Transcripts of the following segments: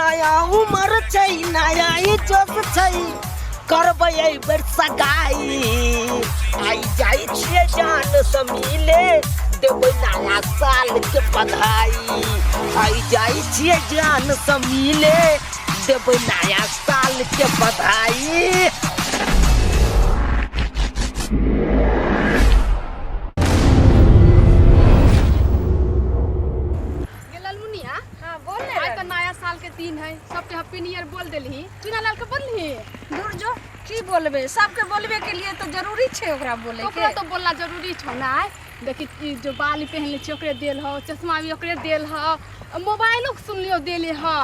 नया उमर छै, नया ई जोश छै, करबै एहि बेर सगाई। आइ जाइ छियै जान से मिले, देबै नया साल के बधाई। आइ जाइ छियै जान से मिले, देबै नया साल के बधाई। गे ललमुनिया। हाँ, बोल ने। आइ तो नया साल के दिन है, सबके हैप्पी न्यू ईयर बोल देलही, चुना लाल के बोलही? दूर जो, की बोलबे? सबके बोलबे के लिए तो जरूरी छै ओकरा बोले के। ओकरा तो बोलना जरूरी छौ ना। आइ देखी, ई जो बाली पहनले छी ओकरे देल हो, चश्मा भी ओकरे देल हो, मोबाइलो सुनलियो देले हो।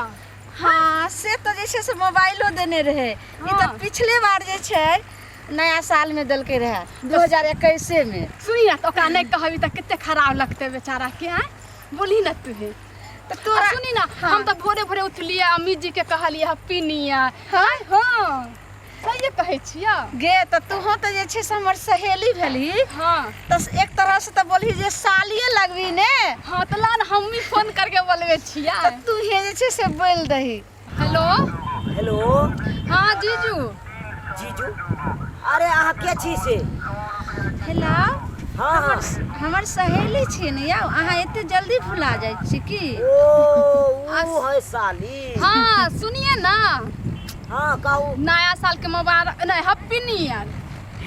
हाँ, से तो जे छै से मोबाइलो देने रहे ई तऽ। पिछले बार जे छै नया साल में देलकै रहे 2021 में। सुनी ना, तऽ ओकरा नहि कहबी तऽ कते खराब लगतै बेचारा के। आइ बोलही ना तू। तऽ तोरा आ सुनी ना, हाँ। हम तऽ भोरे भोरे उठलियै, अमित जी के कहलियै हैप्पी न्यू ईयर। हाँ? हाँ, सहिए कहै छियै। गे, तऽ तूहो तऽ जे छै से हमर सहेली भेलही। तऽ एक तरह से तऽ बोलही जे सालिए लगबी ने। हाँ, तऽ ला ने, हम भी फोन करके बोलबै छियै। तऽ तू हे जे छै से बोल दही। हेलो। हेलो। हाँ जीजू। जीजू, अरे अहाँ के छी से? हेलो। हाँ हाँ। हमर सहेली छी ने यौ, अहाँ एते जल्दी भुला जाइ छी की? ओ, ऊ है साली। हाँ, सुनिए ना। हाँ, कहू। नया साल के मुबारक, नहीं, happy new year.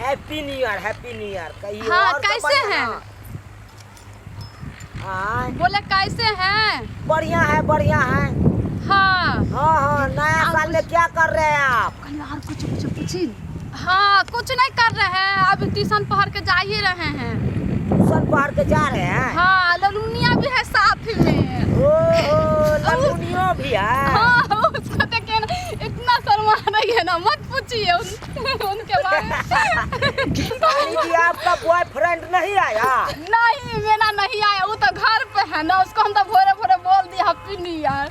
Happy new year, happy new year. कहियो। हाँ, और सब कैसे बढ़िया हैं? ना? हाँ। बोले कैसे हैं? बढ़िया है, बढ़िया है। हाँ हाँ, नया और साल में क्या कर रहे हैं आप? कहीं और कुछ कुछ पूछी? हाँ, कुछ नहीं कर रहे हैं, अभी ट्यूशन पढ़ के जा ही रहे हैं। ट्यूशन पढ़ के जा रहे हैं? हाँ, ललुनिया भी है साथ में। ओहो, ललुनियो भी है? हाँ, उसको देखे ना इतना शर्मा रही है ना, मत पूछिए उनके बारे में। साली जी, आपका बॉयफ्रेंड नहीं आया? नहीं, मेरा नहीं आया, वो तो घर पे है ना, उसको हम तो भोरे भोरे बोल दिया हैप्पी न्यू ईयर।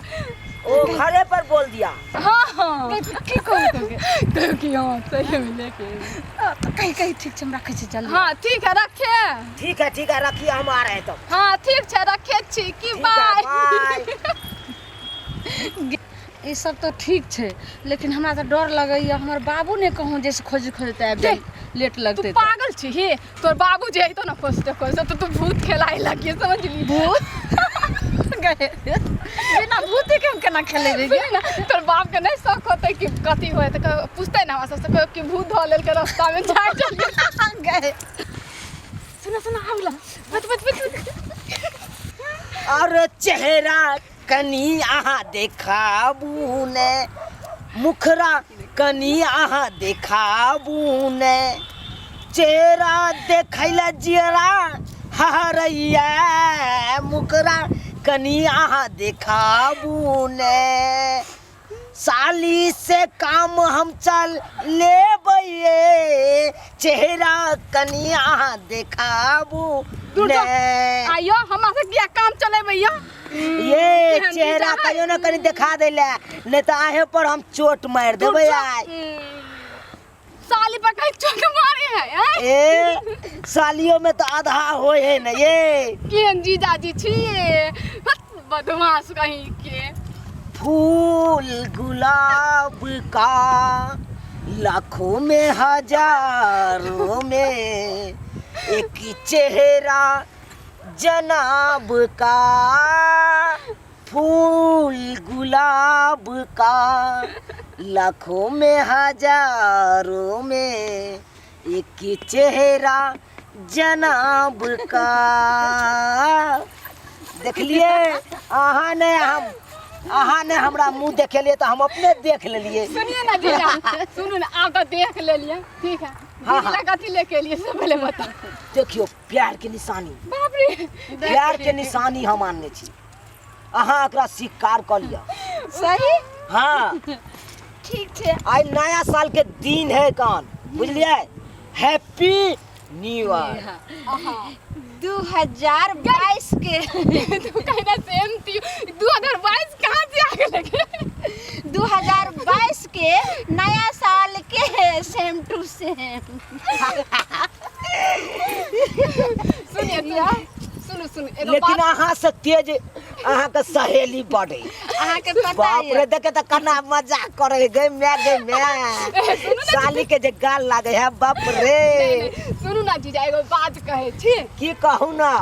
ओ, घरे पर बोल दिया? हाँ हाँ। की कहू तोके? तो कि हाँ, सही में लेके। तऽ कही कही, ठीक छै, हम रखै छी जल्दी। हाँ, ठीक है, रखे। ठीक है, ठीक है, रखिए, हम आ रहे हैं तब। हाँ, ठीक है, रखे छी की। ठीक है। बाय। बाय। ई सब तऽ ठीक छै, लेकिन हमरा तऽ डर लगैया, हमर बाबू ने कहूँ जे से खोज खोजते आबि जाय, लेट तू लगतै तऽ। पागल छी हे? तोर बाबू जे अइतो ना खोजते खोजते तो तू भूत खेलाए लगिए, समझली? भूत गए, बिना भूते के हम केना खेलेबै गे? सुनी ना, तोर बाप के नहीं शौक होते कि कथी होए तऽ पूछते ना हमरा सबसे कि भूत धऽ लेलकै रास्ता में जाय चलिए। गए। सुना सुना, आबला, बच बच बच बच। और चेहरा कनी अहाँ देखाबू ने, मुखरा कनी अहाँ देखाबू ने, चेहरा देखैला जियरा हरैया, मुखरा कनी अहाँ देखाबू ने। साली से काम हम चल लेबै, चेहरा कनी अहाँ देखाबू दूर ने। जो। आइयो, हमरा से किया काम चलेबै यो? ये केहन चेहरा जीजा है? कहियो ना कनी देखा दै ले, नहीं तो आहे पर हम चोट मार दूर देबै। जो। आइ साली पर कहीं चोट मारे है, हैं? ए, सालियों में तो आधा होय है ना ये। केहन जीजाजी छियै, हट, बदमाश कहीं के। फूल गुलाब का लाखों में हजारों में एक ही चेहरा जनाब का, फूल गुलाब का लाखों में हजारों में एक ही चेहरा जनाब का। देखलिए अहाँ ने, हम अहाँ ने हमरा मुंह देखेलिए तऽ हम अपने देख लेलिए। सुनिए ना जीजा, सुनू ना, आप तो देख ले लिए, ठीक है। हाँ, दीदी ला कथी लेके एलिए से पहले बताओ। देखियो, प्यार के निशानी। बाप रे। प्यार के निशानी हम आनने छी, अहाँ एकरा स्वीकार कऽ लिअ। सही। हाँ। ठीक छै। आइ नया साल के दिन है कान, बुझलिए? Happy new year. 2022 के। तू कहना सेम थी, 2022 कहाँ से आ गेलै? 2022 के नया साल के सेम टू सेम। सुनिए, सुनिए, सुनू सुनू, एगो लेकिन बात। अहाँ से तेज अहाँके सहेली बड़ अइ। अहाँके पता बाप ये रे, देखे तऽ कना मजाक करे गई मैं, गई मैं। साली के जे गाल लागे है, बाप रे। नहीं, नहीं, सुनू ना जीजा, एगो बात कहै छी। की कहू ना?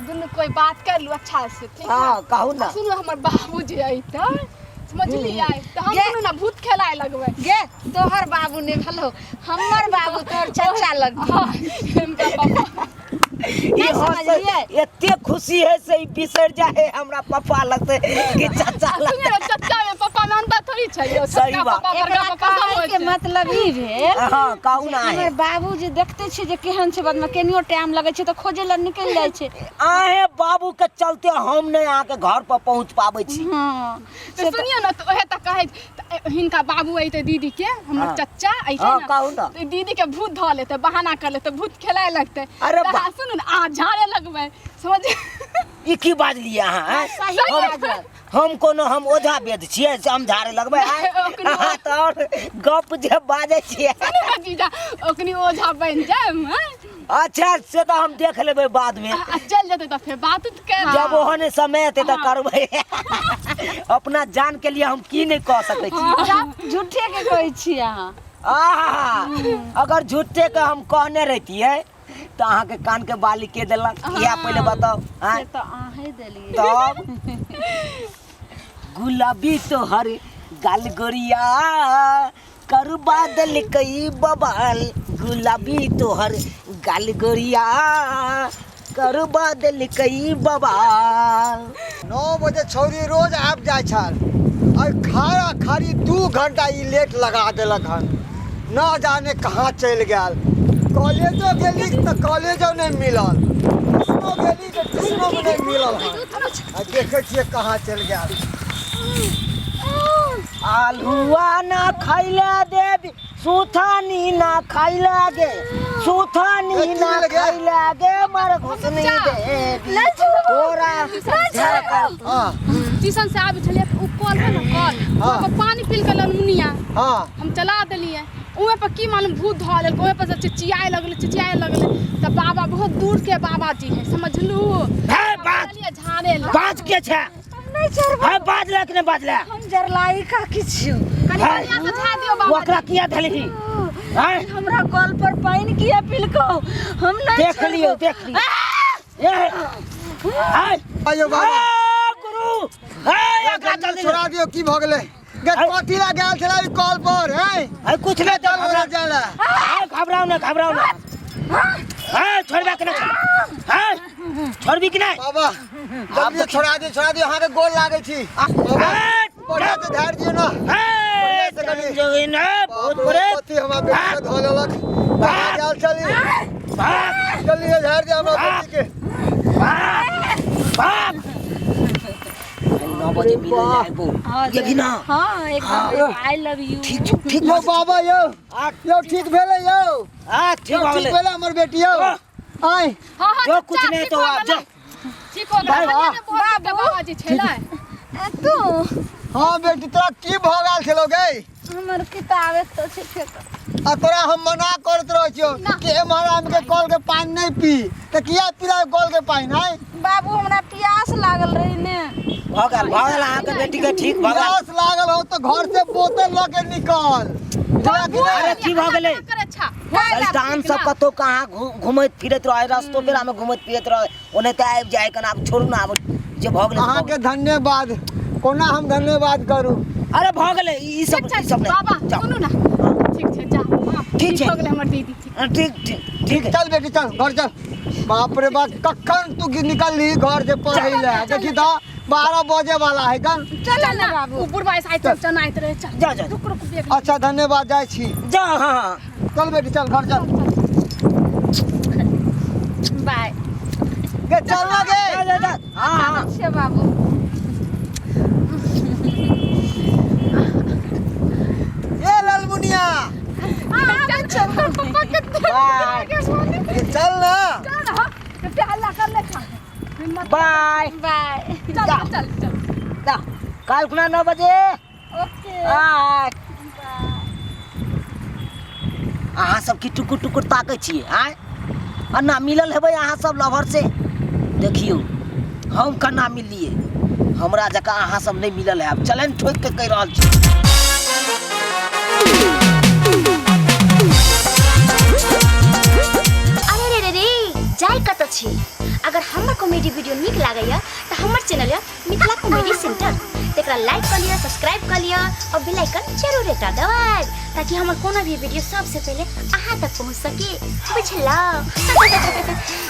दुनू कोई बात कर लू अच्छा से, ठीक? हाँ, कहू ना। सुनू, हमर बाबूजी अइतै, समझलियै? तऽ हम गे। सुनू ना, भूत खेलाय लगबै। गे, तोहर बाबू ने भेलो, हमर बाबू तोहर चचा लगतौ। हाँ, हिनकर पापा। ई नहीं हंसै समझलियै? एते खुशी है से ई बिसरि जाए है हमरा पप्पा लगते कि चाचा सुनिए लगते। ना, चचा में पप्पा में अंतर थोड़ी छै यौ। सही छोटका बात। पप्पा, बड़का एकरा पप्पा सब कहै होइ के छै। मतलब ई भेल हाँ, कहू ना। हमर बाबू जे देखते छियै जे केहन छै बदमा, केनियो टाइम लगै छै तऽ खोजै लए निकलि जाइ छै। आहे बाबू के चलते हम नहीं अहाँ के घर पर पहुंच पाबै छी। हँ। तऽ सुनियौ ने, तऽ ओहे तऽ कहै तऽ हिनका बाबू अइतै दीदी के, हमर चचा अइतै। हाँ, कहू ना। तऽ दीदी के भूत धऽ लेतै, बहाना कर लेतै, भूत खेलाय लगतै। अरे तऽ बा- अहाँ सुनू ने, अहाँ झाड़े लगबै, समझ ई की बाजलियै अहाँ, आँय? सही बाजल। हम कोनो हम ओझा वेद छियै से हम झाड़े लगबै, आँय? ओकरो- अहाँ तऽ आओर गप जे बाजै छियै। सुनू ने जीजा, ओकनी ओझा बनि जायब, हँ? अच्छा, से तऽ हम देख लेबै बाद में। आ चलि जेतै तऽ फेर बात उत कर। जब ओहन समय एतै तऽ करबै। अपना जान के लिए हम की नहि कऽ सकै छी? झूठे के कहै छी अहाँ। आहा, अगर झूठे के हम कहने रहितियै तऽ अहाँके कान के बाली के देलक, इएह पहिले बताउ, आँय? से तऽ अहें देलियै। तब गुलाबी तोहर गाल गोरिया कर बादल कई बबाल, गुलाबी तोहर गाल गोरिया कर बादल कई बबाल। 9 बजे छौरी रोज आबि जाइ छल, आ खारा खारी 2 घंटा ई लेट लगा देलक हन। न जाने कहाँ चलि गेल। कॉलेजो गेली तऽ कॉलेजो नहि मिलल, ट्यूशनो गेली तऽ ट्यूशनोमे नहि मिलल हन। आ देखै छियै कहाँ चलि गेल। आलुआ ना खैला देवी, सुथनी ना खैला गे, सुथनी ना खैला गे, मर घुसनी देवी तोरा झरका। हाँ। ट्यूशन से आबै छलियै तऽ उ कल है ने, कल पर पानी पी के लनमुनिया हम चला देलियै। ओहे पर की मालूम भूत धऽ लेलकै। ओहे पर से चिचियाए लगलै, चिचियाए लगलै। तऽ बाबा बहुत दूर के बाबा जी है, समझलू? हे बात चलिए झाड़े ला। बाज के छै? हम नहि चढ़बै। हे, बाजला कि नहि बाजला? हम जरलाई काकी छियौ। कनि बढ़िया से झाड़ दियौ बाबा। ओकरा किया धलही, आँय? हमरा कल पर पानि किया पिलकौ? हम नहि देख लियौ, छोड़बौ। देख लियौ। ए, आँय, आइयो बाबा। ए, गुरु, ए, एकरा जल्दी छोड़ा दियौ। की भऽ गेलै गे? कथी ला गेल छलै ई कॉल पर, हैं? ए, कुछ नहि चल घबराउ। जाय ला। ए, घबराउ ना, घबराउ ना। ए, छोड़बा कि नहि? ए, छोड़बी कि नहि? बाबा, जल्दी छोड़ा दियौ, छोड़ा दियौ, अहाँके गोर लागै छी बाबा। ए, बढ़िया से झाड़ि दियौ ने। ए, बढ़िया से कनि। जोगिन, ए, बाप भूत रे, प्रेत, कथी हमरा बेटी के धऽ लेलक? कहाँ गेल छली? भाग, जल्दी से झाड़ि दियौ हमरा बेटी के। भाग, भाग। 9 बजे मिले आबो। हाँ, ये भी ना। हाँ, एकदम, I love you. ठीक छौ, ठीक। यौ बाबा, यौ यौ, ठीक भेलै यौ? हाँ, ठीक यौ, भऽ ठीक गेलै। भेलै हमर बेटी यौ? आँय? हाँ हाँ जो चचा, कुछ नहीं ठीक तो हो आप गेलै। जो। ठीक हो गेलै। बाबा। बहुत दूर के बाबा जी छलै। ए, तू? हाँ बेटी, तोरा की भऽ गेल छलौ गे? हमर किताब एतऽ छै फेकल। आ तोरा हम मना करैत रहै छियौ कि एम्हर आबि के कल के पानि नहि पी, तऽ किया पीला कल के पानि, आँय? बाबू, हमरा प्यास लागल रही ने। भऽ गेल, भऽ गेल, अहाँके बेटी के ठीक भऽ गेल। प्यास लागल हो तऽ घर से बोतल लऽ के निकल, बुझला कि अरे नहि? की भऽ गेलै? कर अच्छा। शैतान सब कतौ कहाँ घुमैत फिरैत रहै, रस्तो पेरा में घुमैत फिरैत रहै, ओनाहिते आबि जाइ कन। आब छोड़ू ने, आब जे भऽ गेलै से भऽ अहाँके धन्यवाद, कोना हम धन्यवाद करू? गेलै। अरे भऽ गेलै, ई सब ठीक छै। ई सब नहि। बाबा। जाउ। सुनू ने, ठीक छै, जा। हाँ, ठीक छै। हो गेलै हमर दीदी ठीक। हाँ, ठीक ठीक ठीक है। चल बेटी, चल घर चल। बाप रे बाप, कखन तू निकलली घर से पढ़ै लए? देखी तऽ 12 बजे वाला है कन। चल ने बाबू। उ बुढ़वा ऐसे आइत चनाइत रहे, चल। जा, जा। रुक रुक, देख। अच्छा, धन्यवाद, जाइ छी। जा, हाँ हाँ। चल बेटी, चल घर चल। बाय। गे, चल ना गे। जा जा जा, हाँ हाँ। छै बाबू। ए ललमुनिया। चल चल, पप्पा के बाय। गे, चल ना। चल, हाँ, कते हल्ला कर ले खा हिम्मत। बाय। बाय। चल चल चल। जा, काल्हि खुना 9 बजे। ओके। बाय। अहाँ सब की टुकुर टुकुर ताकै छियै, आँय? आ ना मिलल हेबै अहाँ सब लवर से? देखियौ हम केना मिललियै। हमरा जकाँ अहाँ सब नहि मिलल हैब। चलनि ठोकि के कहि रहल छी। अरे रे रे रे, जाय कतऽ छी? अगर हमर कॉमेडी वीडियो नीक लागैया तऽ हमर चैनल यऽ मिथिला कॉमेडी सेंटर, तकरा लाइक कऽ लिअ, सब्सक्राइब कऽ लिअ और बेल आइकन जरूर एकटा दबाएब ताकि हमर कोनो भी वीडियो सबसे पहिले अहाँ तक पहुँच सके। बुझलहुँ?